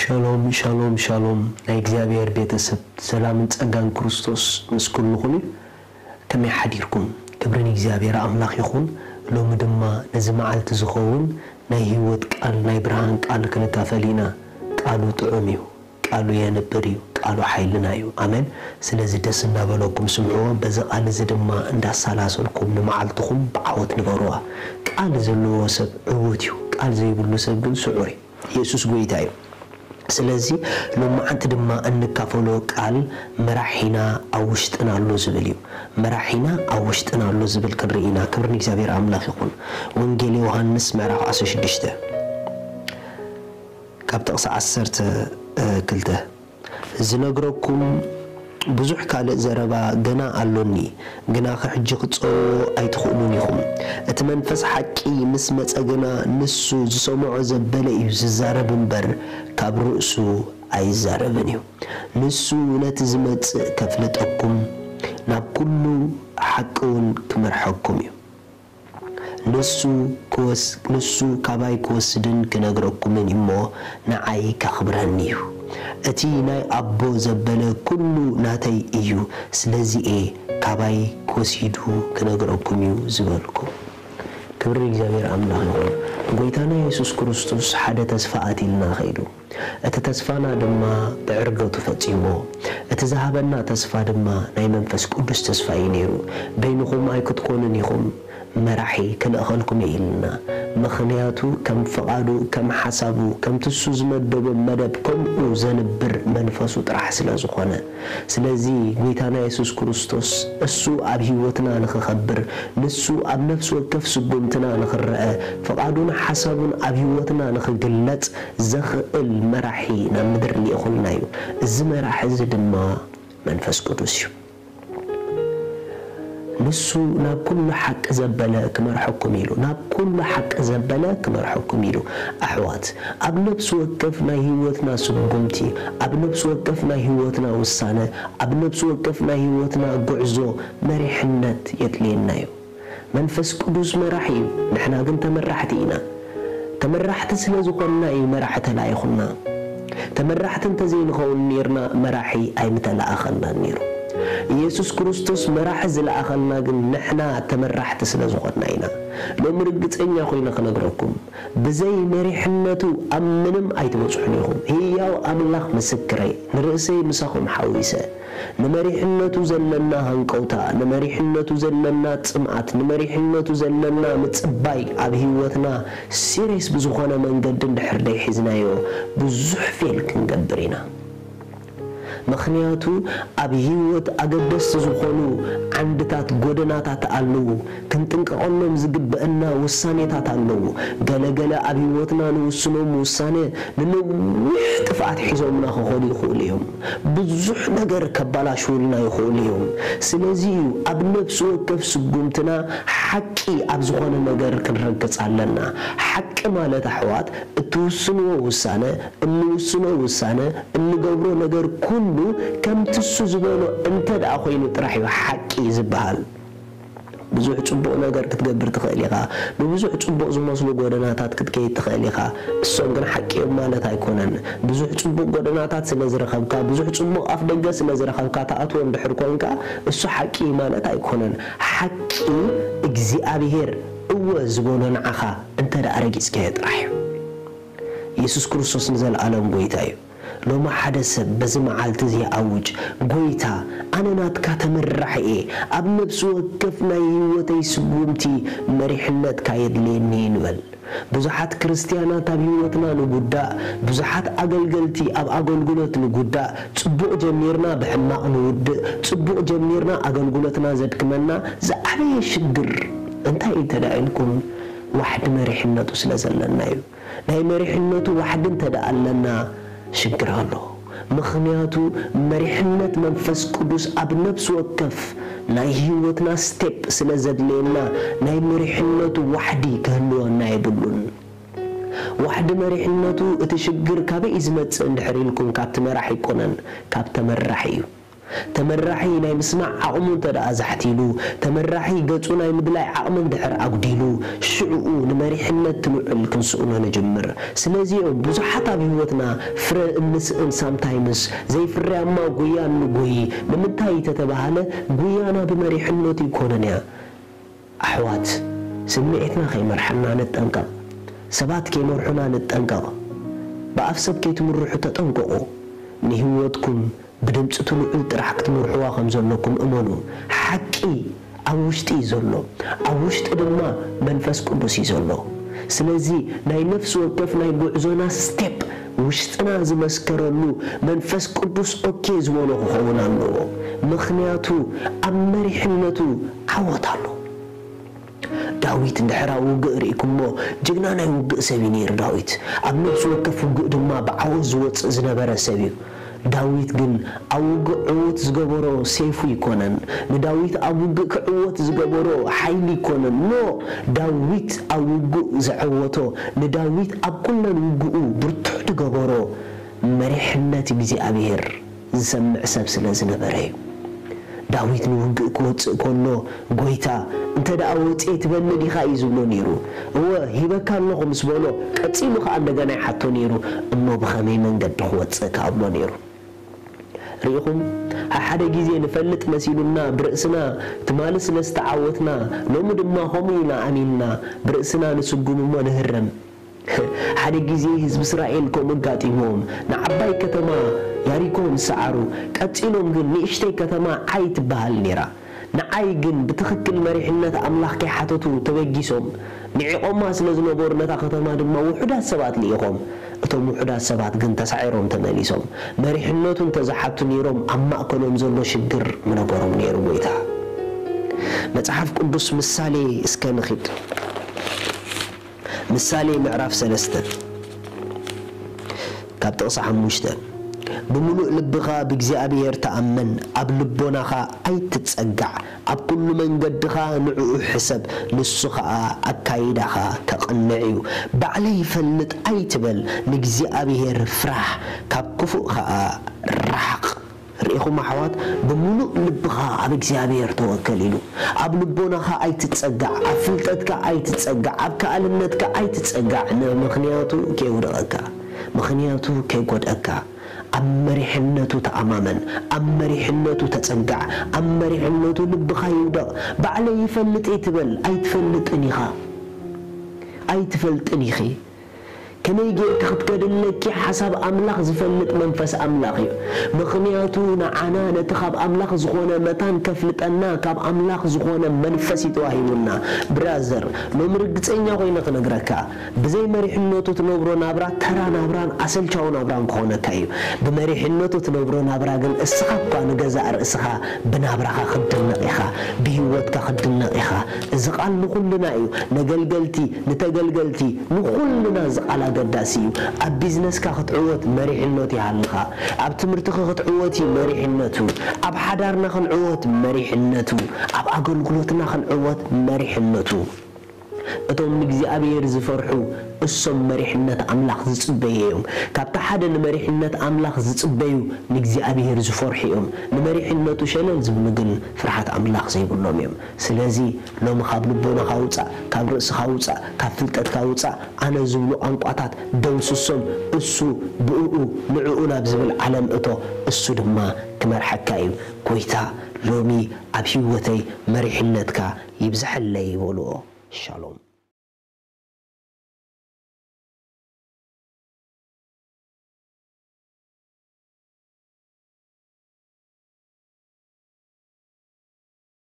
ሻሎም ሻሎም ሻሎም፣ ናይ እግዚኣብሔር ቤተሰብ፣ ሰላምን ጸጋን ክርስቶስ ምስ ኩልኹም እዩ። ከመይ ሓዲርኩም? ክብሪ ንእግዚኣብሔር ኣምላኽ ይኹን። ሎሚ ድማ ነዚ መዓልቲ ዝኸውን ናይ ህይወት ቃል፣ ናይ ብርሃን ቃል ክንካፈል ኢና። ቃሉ ጥዑም እዩ፣ ቃሉ የንብር እዩ፣ ቃሉ ሓይልና እዩ። ኣሜን። ስለዚ ደስ እንዳበለኩም ስምዕዎ፣ በዚ ቃል እዚ ድማ እንዳሰላሰልኩም ንመዓልትኹም ብዓወት ንበርዋ። ቃል ዘለዎ ሰብ ዕዉት እዩ፣ ቃል ዘይብሉ ሰብ ግን ስዑር እዩ። የሱስ ጎይታ እዩ። ስለዚ ሎማዓንቲ ድማ እንካፈሎ ቃል መራሒና ኣብ ውሽጥና ኣሎ ዝብል እዩ። መራሒና ኣብ ውሽጥና ኣሎ ዝብል ክንርኢ ኢና። ክብሪ ንእግዚኣብሔር ኣምላኽ ይኹን። ወንጌል ዮሃንስ ምዕራፍ ዓሰርተ ሽዱሽተ ካብ ጥቕሲ ዓሰርተ ክልተ፣ ዝነግረኩም ብዙሕ ካልእ ዘረባ ገና ኣሎኒ፣ ግናኸ ሕጂ ክትጸውዎ ኣይትኽእሉን ኢኹም። እቲ መንፈስ ሓቂ ምስ መጸ ግና፣ ንሱ ዝሰምዖ ዘበለ እዩ ዝዛረብ እምበር፣ ካብ ርእሱ ኣይዛረብን እዩ። ንሱ ነቲ ዝመጽእ ከፍልጠኩም፣ ናብ ኩሉ ሓቂ እውን ክመርሐኩም እዩ። ንሱ ክወስ-፣ ንሱ ካባይ ክወስድን ክነግረኩምን እሞ፣ ንዓይ ከኽብረኒ እዩ። እቲ ናይ ኣቦ ዘበለ ኩሉ ናተይ እዩ። ስለዚ'የ ካባይ ክወሲዱ ክነግረኩም እዩ ዝበልኩ። ክብሪ እግዚኣብሔር ኣምላኽ ይኹን። ጎይታና የሱስ ክርስቶስ ሓደ ተስፋ ኣትይልና ኸይዱ። እቲ ተስፋና ድማ ብዕርገቱ ፈጺሞ። እቲ ዝሃበና ተስፋ ድማ ናይ መንፈስ ቅዱስ ተስፋ እዩ ነይሩ። በይንኹም ኣይክትኮኑን ኢኹም፣ መራሒ ክልእኸልኩም እየ ኢልና። ምኽንያቱ ከም ፍቓዱ፣ ከም ሓሳቡ፣ ከምቲ እሱ ዝመደቦ መደብ ከምኡ ዘንብር መንፈሱ ጥራሕ ስለ ዝኾነ። ስለዚ ጎይታና የሱስ ክርስቶስ እሱ ኣብ ህይወትና ንኽኸብር፣ ንሱ ኣብ ነፍሲ ወከፍ ስጉምትና ንኽረአ፣ ፍቓዱን ሓሳቡን ኣብ ህይወትና ንኽግለጽ ዘኽእል መራሒ ናብ ምድሪ ልኢኹልና እዩ። እዚ መራሒ እዚ ድማ መንፈስ ቅዱስ እዩ። ንሱ ናብ ኩሉ ሓቂ ዘበለ ክመርሐኩም ኢሉ፣ ናብ ኩሉ ሓቂ ዘበለ ክመርሐኩም ኢሉ። ኣሕዋት፣ ኣብ ነፍሲ ወከፍ ናይ ህይወትና ስጉምቲ፣ ኣብ ነፍሲ ወከፍ ናይ ህይወትና ውሳነ፣ ኣብ ነፍሲ ወከፍ ናይ ህይወትና ጉዕዞ መሪሕነት የድልየና እዩ። መንፈስ ቅዱስ መራሒ እዩ፣ ንሕና ግን ተመራሕቲ ኢና። ተመራሕቲ ስለ ዝኾንና እዩ መራሒ ተላኢኹና። ተመራሕቲ እንተዘይንኸውን ኔርና፣ መራሒ ኣይምተለኣኸልናን ኔሩ። ኢየሱስ ክርስቶስ መራሒ ዝለኣኸልና ግን ንሕና ተመራሕቲ ስለ ዝኾንና ኢና። ሎሚ ርግጸኛ ኮይነ ክነግረኩም፣ ብዘይ መሪሕነቱ ኣብ ምንም ኣይትበጽሑን ኢኹም። ህያው ኣምላኽ ምስክረይ፣ ንርእሰይ ምሳኹም ሓዊሰ። ንመሪሕነቱ ዘለና ሃንቀውታ፣ ንመሪሕነቱ ዘለና ጽምኣት፣ ንመሪሕነቱ ዘለና ምጽባይ ኣብ ህይወትና ሲሪየስ ብዝኾነ መንገዲ እንድሕር ደይሒዝናዮ፣ ብዙሕ ፌል ክንገብር ኢና። ምኽንያቱ ኣብ ህይወት ኣገደስቲ ዝኾኑ ዓንድታት፣ ጎደናታት ኣለዉ። ክንጥንቀቐሎም ዝግበአና ውሳኔታት ኣለዉ። ገለገለ ኣብ ህይወትና ንውስኖም ውሳነ ንነዊሕ ጥፍኣት ሒዞምና ክኾኑ ይኽእሉ እዮም። ብዙሕ ነገር ከባላሽውልና ይኽእሉ እዮም። ስለዚ እዩ ኣብ ነፍሲ ወከፍ ስጉምትና ሓቂ ኣብ ዝኾነ ነገር ክንረግጽ ኣለና። ሓቂ ማለት ኣሕዋት፣ እትውስንዎ ውሳነ፣ እንውስኖ ውሳነ፣ እንገብሮ ነገር ኩሉ ከምቲ እሱ ዝበሎ እንተ ደኣ ኮይኑ ጥራሕ እዩ ሓቂ ዝበሃል። ብዙሕ ጽቡቕ ነገር ክትገብር ትኽእል ኢኻ። ብብዙሕ ጽቡቕ ዝመስሉ ጎደናታት ክትከይድ ትኽእል ኢኻ። እሶም ግን ሓቂ እዮም ማለት ኣይኮነን። ብዙሕ ጽቡቕ ጎደናታት ስለ ዝረኸብካ፣ ብዙሕ ጽቡቕ ኣፍ ደገ ስለ ዝረኸብካ ትኣትዎ እንድሕር ኮንካ፣ እሱ ሓቂ እዩ ማለት ኣይኮነን። ሓቂ እግዚኣብሔር እወ ዝበሎ ንዓኻ እንተ ደኣ ረጊጽካዮ ጥራሕ እዩ። የሱስ ክርስቶስ ንዘለኣለም ጎይታ እዩ። ሎሚ ሓደ ሰብ በዚ መዓልቲ እዚ ይኣውጅ፣ "ጎይታ፣ ኣነ ናትካ ተመራሕ እየ። ኣብ ነፍሲ ወከፍ ናይ ህይወተይ ስጉምቲ መሪሕነትካ የድልየኒ" ንበል። ብዙሓት ክርስትያናት ኣብ ህይወትና ንጉዳእ፣ ብዙሓት ኣገልገልቲ ኣብ ኣገልግሎት ንጉዳእ፣ ጽቡቕ ጀሚርና ብሕማቕ ንውድእ፣ ጽቡቕ ጀሚርና ኣገልግሎትና ዘድክመና ዝዓበየ ሽግር እንታይ እዩ እንተ ደኣ ኢልኩም፣ ዋሕዲ መሪሕነቱ ስለ ዘለና እዩ። ናይ መሪሕነቱ ዋሕዲ እንተ ደኣ ኣለና ሽግር ኣሎ። ምኽንያቱ መሪሕነት መንፈስ ቅዱስ ኣብ ነፍሲ ወከፍ ናይ ህይወትና ስቴፕ ስለ ዘድልየና ናይ መሪሕነቱ ዋሕዲ ክህልወና የብሉን። ዋሕዲ መሪሕነቱ እቲ ሽግር ካበይ እዩ ዝመጽእ እንድሕር ኢልኩም ካብቲ መራሕ ኣይኮነን፣ ካብ ተመራሕ እዩ። ተመራሒ ናይ ምስማዕ ዓቕሙ እንተ ደኣ ዛሕቲሉ፣ ተመራሒ ገጹ ናይ ምድላይ ዓቕሚ እንድሕር ኣጉዲሉ፣ ሽዕኡ ንመሪሕነት ትልዑል ክንስእኖ ንጅምር። ስለዚ እዮም ብዙሓት ኣብ ህይወትና ፍረ እንስእን ሳምታይምስ ዘይፍርያማ ጉያ እንጎዪ። ንምንታይ ተተባህለ፣ ጉያና ብመሪሕነቱ ኣይኮነን እያ። ኣሕዋት፣ ስምዒትና ከይመርሓና ንጠንቀቕ። ሰባት ከይመርሑና ንጠንቀቕ። ብኣፍ ሰብ ከይትምርሑ ተጠንቀቑ። ንህይወትኩም ብድምጺ ትልዑል ጥራሕ ክትመርሕዋ ከም ዘለኩም እመኑ። ሓቂ ኣብ ውሽጢ እዩ ዘሎ። ኣብ ውሽጢ ድማ መንፈስ ቅዱስ እዩ ዘሎ። ስለዚ ናይ ነፍሲ ወከፍ ናይ ጉዕዞና ስቴፕ ውሽጥና ዝመስከረሉ መንፈስ ቅዱስ ኦኬ ዝበሎ ክኸውን ኣለዎ። ምኽንያቱ ኣብ መሪሕነቱ ዓወት ኣሎ። ዳዊት እንድሕር ኣብ ውግእ ርኢኩሞ፣ ጅግና ናይ ውግእ ሰብ እዩ ነይሩ ዳዊት። ኣብ ነፍሲ ወከፍ ውግእ ድማ ብዓወት ዝወጽእ ዝነበረ ሰብ እዩ። ዳዊት ግን ኣብ ውግእ ዕዉት ዝገበሮ ሴፉ ኣይኮነን። ንዳዊት ኣብ ውግእ ክዕወት ዝገበሮ ሓይሊ ኣይኮነን። ኖ፣ ዳዊት ኣብ ውግእ ዘዐወቶ፣ ንዳዊት ኣብ ኩለን ውግኡ ብርቱዕ ዝገበሮ መሪሕነት እግዚኣብሔር ዝሰምዕ ሰብ ስለ ዝነበረ እዩ። ዳዊት ንውግእ ክወጽእ ከሎ፣ "ጐይታ፣ እንተ ደኣ ወጽየ ትበኒ ዲኻ?" እዩ ዝብሎ ነይሩ። "እወ፣ ሂበካ ኣለኹ" ምስ በሎ፣ ቀጺሉ ከኣ እንደገና ይሓቶ ነይሩ፣ "እሞ ብኸመይ መንገዲ ክወጽእ?" ክኣብሎ ነይሩ። ርኢኹም፣ ሓደ ግዜ ንፈልጥ መሲሉና ብርእስና ትማሊ ስለ ዝተዓወትና፣ ሎሚ ድማ ከምኡ ኢና ኣሚንና ብርእስና ንስጉም እሞ ንህረም። ሓደ ግዜ ህዝቢ እስራኤል ከምኡ ኣጋጢምዎም፣ ንዓባይ ከተማ ያሪኮ ምስ ሰዓሩ፣ ቀጺሎም ግን ንእሽተይ ከተማ ዓይ ትበሃል ነይራ። ንዓይ ግን ብትኽክል መሪሕነት ኣምላኽ ከይሓተቱ ተበጊሶም፣ ንዒቖማ ስለ ዝነበሩ ነታ ከተማ ድማ ውሑዳት ሰባት ልኢኾም። እቶም ውሑዳት ሰባት ግን ተሳዒሮም ተመሊሶም። መሪሕነቱ እንተዝሓቱ ነይሮም ኣብ ማእከሎም ዘሎ ሽግር ምነበሮም ነይሩ ጐይታ። መጽሓፍ ቅዱስ ምሳሌ እስከ ንኺድ። ምሳሌ ምዕራፍ ሰለስተ ካብ ጥቕሲ ሓሙሽተ፣ "ብምሉእ ልብኻ ብእግዚኣብሔር ተኣመን፣ ኣብ ልቦናኻ ኣይትጸጋዕ፣ ኣብ ኩሉ መንገድኻ ንዕኡ ሕሰብ፣ ንሱ ኸኣ ኣካይዳኻ ከቕንዕ እዩ። ባዕለይ ይፈልጥ ኣይትበል፣ ንእግዚኣብሔር ፍራሕ፣ ካብ ክፉእ ኸኣ ርሓቕ።" ርኢኹም ኣሕዋት፣ ብምሉእ ልብኻ ኣብ እግዚኣብሔር ተወከል ኢሉ። ኣብ ልቦናኻ ኣይትጸጋዕ፣ ኣብ ፍልጠትካ ኣይትጸጋዕ፣ ኣብ ከኣልነትካ ኣይትጸጋዕ፣ ን-፣ ምኽንያቱ ከየውድቐካ፣ ምኽንያቱ ከይጎድኣካ። ኣብ መሪሕነቱ ተኣማመን፣ ኣብ መሪሕነቱ ተጸጋዕ፣ ኣብ መሪሕነቱ ልብኻ ይውደቕ። ባዕለይ ይፈልጥ እየ ትበል፣ ኣይትፈልጥን ኢኻ፣ ኣይትፈልጥን ኢኺ። ከመይ ጌርኪ ክትከዲ ኣለኪ? ሓሳብ ኣምላኽ ዝፈልጥ መንፈስ ኣምላኽ እዩ። ምኽንያቱ ንዓና ነቲ ካብ ኣምላኽ ዝኾነ መታን ከፍልጠና ካብ ኣምላኽ ዝኾነ መንፈስ እዩ ተዋሂቡና። ብራዘር፣ ሎሚ ርግጸኛ ኮይነ ክነግረካ፣ ብዘይ መሪሕነቱ ትነብሮ ናብራ ተራ ናብራን ኣሰልቻዊ ናብራን ክኾነካ እዩ። ብመሪሕነቱ ትነብሮ ናብራ ግን እስኻ እኳ ንገዛእ ርእስኻ ብናብራኻ ክትድነቕ ኢኻ፣ ብህይወትካ ክትድነቕ ኢኻ። እዚ ቃል ንኹልና እዩ፣ ነገልገልቲ፣ ንተገልገልቲ፣ ንኹልና እዚ ቃል ኣገዳሲ እዩ። ኣብ ቢዝነስካ ክትዕወት መሪሕነቱ ይሃልኻ። ኣብ ትምህርትኻ ክትዕወት እዩ መሪሕነቱ። ኣብ ሓዳርና ክንዕወት መሪሕነቱ። ኣብ ኣገልግሎትና ክንዕወት መሪሕነቱ። እቶም ንእግዚኣብሔር ዝፈርሑ እሶም መሪሕነት ኣምላኽ ዝጽበዩ እዮም። ካብቲ ሓደ ንመሪሕነት ኣምላኽ ዝጽበዩ ንእግዚኣብሔር ዝፈርሑ እዮም። ንመሪሕነቱ ሸለል ዝብሉ ግን ፍርሃት ኣምላኽ ዘይብሎም እዮም። ስለዚ ሎሚ ካብ ልቦናኻ ውጻእ፣ ካብ ርእስኻ ውጻእ፣ ካብ ፍልጠትካ ውጻእ፣ ኣነ ዝብሉ ቋንቋታት ደምስሶም፣ እሱ ብእኡ ንዕኡ ናብ ዝብል ዓለም እቶ፣ እሱ ድማ ክመርሐካ እዩ። ጎይታ ሎሚ ኣብ ህይወተይ መሪሕነትካ ይብዝሐለይ በልዎ። ሻሎም።